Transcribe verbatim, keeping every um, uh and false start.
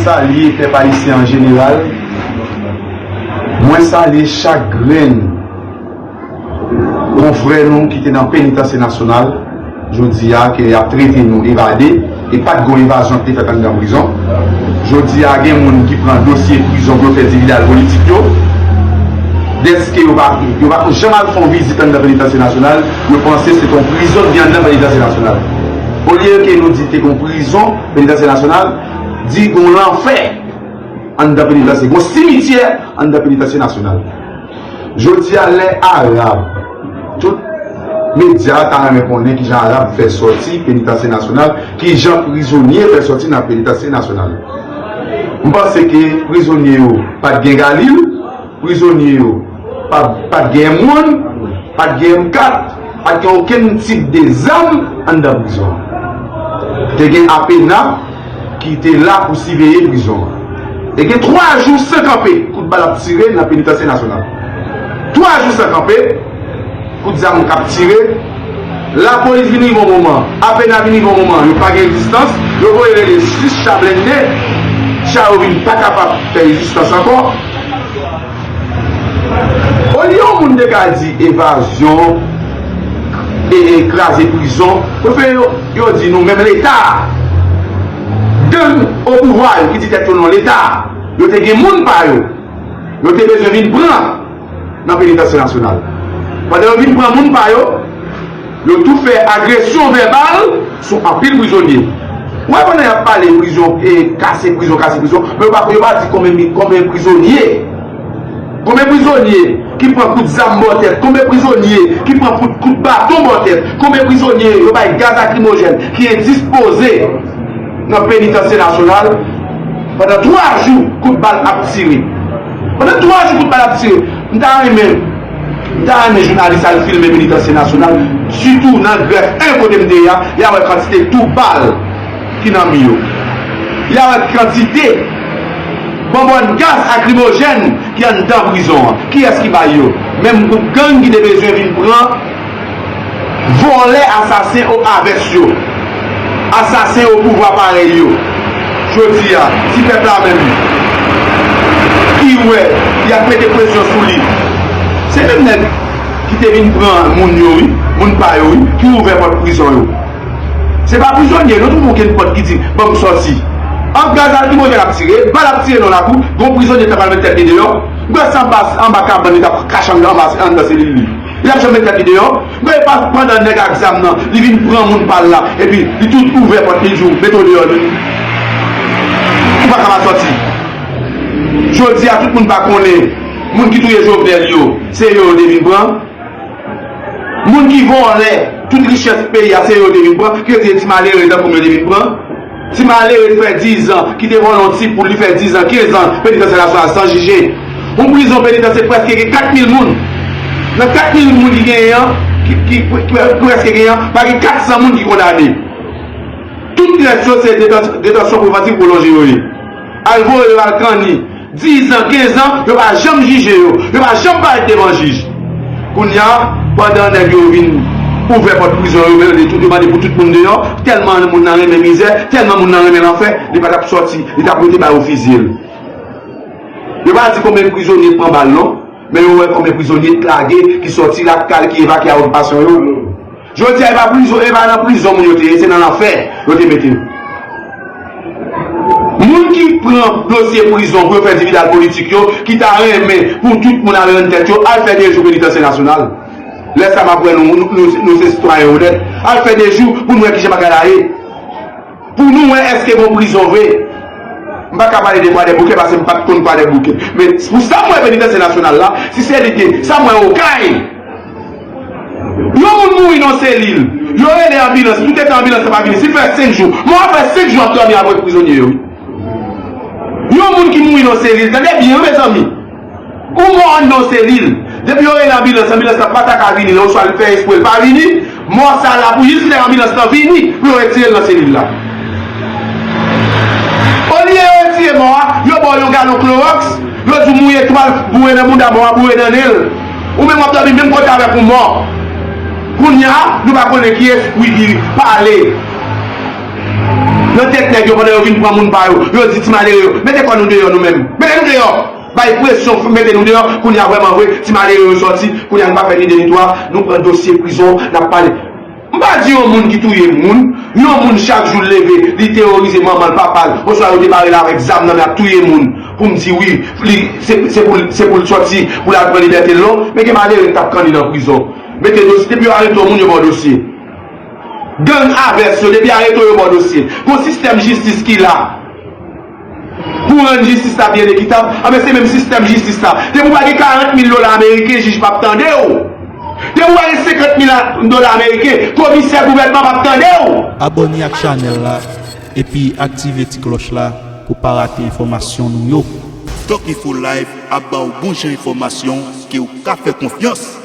Salye pèp ayisyen an jeneral. Mwen salye chak grenn konfrè nou ki te nan penitansye nasyonal, jodi a ke y ap trete nou evade, e pa t gon evazyon ki te fèt anndan prizon. Jodi a gen moun ki pran dosye prizon pou yo fè dividal politik yo. Dèske yo pa, yo pa janm al fè yon vizit anndan penitansye nasyonal, yo panse se te yon prizon ki anndan penitansye nasyonal. Olye ke nou di te gon prizon, penitansye nasyonal, di gon lanfè anndan penitansye, gon simityè anndan penitansye nasyonal. Jodi a, lè Arab, tout medya ta renmen konnen kijan Arab fè sòti penitansye nasyonal, kijan prizonye fè sòti nan penitansye nasyonal. M panse ke prizonye yo pa t gen galil, prizonye yo pa, pa t gen M one, pa t gen M kat, pa t gen okenn tip de zam anndan prizon an. Te gen APENAP ki te la pou siveye prizon an. E gen twa jou san kanpe, kout bal ap tire nan penitansye nasyonal. Twa jou san kanpe, kout zam k ap tire. Lapolis vin rive yon moman, APENAP vin rive yon moman, yo pa gen rezistans, yo voye rele jis cha blende, cha yo vin pa kapab fè rezistans ankò. Olye yon moun te ka di evazyon e, e kraze prizon, prefere yo, yo di nou menm Leta, gang o pouvwa yo ki di tèt yo non Leta, yo te gen moun pa yo, yo te bezwen vin pran nan penitansye nasyonal. Pandan yo vin pran moun pa yo, yo tou fè agresyon vèbal sou anpil prizonye. Ou wè pandan y ap pale prizon, e kase prizon, kase prizon, men yo pa, yo pa di konbyen, konbyen prizonye. Konbyen prizonye ki pran kout zam bò tèt, konbyen prizonye ki pran kout, kout baton bò tèt, konbyen prizonye yo bay gaz lakrimojèn, ki endispoze nan penitansye nasyonal pandan twa jou kout bal ap tire. Pandan twa jou kout bal ap tire. M ta renmen, m ta renmen jounalis al filme penitansye nasyonal, sitou nan grèf en kote m te ye a, y a wè kantite tou bal ki nan mi yo. Y a wè kantite bonbòn gaz lakrimojèn ki anndan prizon an. Kiyès ki bay yo? Menm gwoup gang ki te bezwen vin pran vòlè, asasen o avès yo, asasen o pouvwa parèy yo. Jodi a, ti pèp la menm ki wè y ap mete presyon sou li, se menm nèg ki te vin pran moun yo, wi, moun pa yo, wi, ki ouvè pòt prizon yo. Se pa prizonye, nou twouve okenn pòt ki di, "Ban m sòti." An gaz lakrimojèn ap tire, bal ap tire nan lakou, gon prizonye t ap al met tèt li deyò. M kwè se anba, anba kabann li t ap kache anndan, anba, anndan selil li. Li t ap janm met tèt li deyò. M kwè pa pandan nèg ak zam nan, li vin pran moun pa l la, epi li tout ouvè pòt li di w, "Mete w deyò, li." Ou pa ka pa sòti. Jodi a, tout moun pa konnen, moun ki touye Jovenel yo, se yo yo te vin pran. Moun ki vòlè tout richès peyi a, se yo te vin pran, ki yo te ye ti malere tankou m yo te vin pran. Ti malere te fè dizan, ki te vòlè yon ti poul, li fè dizan, kenz an, penitansye nasyonal san jije. Yon prizon penitansye prèske gen kat mil moun. Nan kat mil moun ki genyen an, ki, ki, ki, ki prèske genyen an, pa gen kat san moun ki kondane. Tout rès yo se detan-, detansyon prevantif pwolonje yo ye. Al voye yo al kanni. Dizan, kenz an, yo pa janm jije yo. Yo pa janm parèt devan jij. Kounye a, pandan nèg yo vin ouvè pòt prizon yo, yo mande tout, yo mande pou tout moun deyò, tèlman moun nan renmen mizè, tèlman moun nan renmen lanfè, li pa t ap sòti, li t ap rete ba yo fizye l. Yo pa di konbyen prizonye k pran bal non, men yo wè konbyen prizonye k lage, ki sòti lakay, ki evakye a okipasyon yo. Jodi a, e pa prizon, e pa nan prizon moun yo te ye, se nan lanfè yo te mete yo. Moun ki pran dosye prizon pou yo fè dividal politik yo, ki ta renmen pou tout moun al rann tèt yo, al fè de jou penitansye nasyonal. Lè sa m ap wè nou, nou, nou, nou se sitwayen onèt. Al fè de jou pou nou wè kijan bagay la ye. Pou nou wè èske gon prizon vre. M pa ka pale de Kwadèboukè paske m pa t konn Kwadèboukè. Men pou sa m wè penitansye nasyonal la, si se li te, sa m wè Okay. Yon moun mouri nan selil. Yo rele anbilans. Toutetan anbilans la pa vini. Si l fè senk jou, mò a fè senk jou ap dòmi avèk prizonye yo, wi. Yon moun ki mouri nan selil. Tande byen, wi, mezanmi. Ou mò anndan yon selil. Depi yo rele anbilans, anbilans la pa ta ka vini, oswa li fè espre l pa vini, mò sa la pou jislè anbilans lan vini pou yo retire l nan selil la. Olye yo retire mò a, yo ba w yon galon klowòks, yo di w mouye twal, boure nan bouda mò a, boure nan nen l. Ou menm w ap dòmi menm kote avèk yon mò. Kounye a, nou pa konnen ki espri ki pale. Nan tèt nèg yo, pandan yo vin pran moun pa yo, yo di ti malere yo, mete kò nou deyò nou menm. Mete nou deyò! Bay presyon, mete nou deyò. Kounye a vrèman vre, ti malere yo sòti. Kounye a nou pa fè ni de ni twa, nou pran dosye prizon, n ap pale. M pa di yon moun ki touye moun, yon moun chak jou l leve, li teworize manman l, papa l, oswa yo te bare l avèk zam nan men ap touye moun. Pou m di wi, li, se, se pou l, se pou l sòti, pou l al pran libète l non. Men gen malere ki t ap kanni nan prizon. Mete dosye, depi yo arete yon moun, yo ba w dosye. Gang avès yo, depi arete w, yo ba w dosye. Gon sistèm jistis ki la pou rann jistis la byen ekitab. Anben, se menm sistèm jistis la. Depi w pa gen karant mil dola ameriken, jij p ap tande w. Depi w pa gen senkant mil dola ameriken, komisè gouvènman p ap tande w. Abòne ak chanèl la epi aktive ti klòch la pou pa rate enfòmasyon nou yo. Tok Info Live ap ba w bon jan enfòmasyon ke w ka fè konfyans.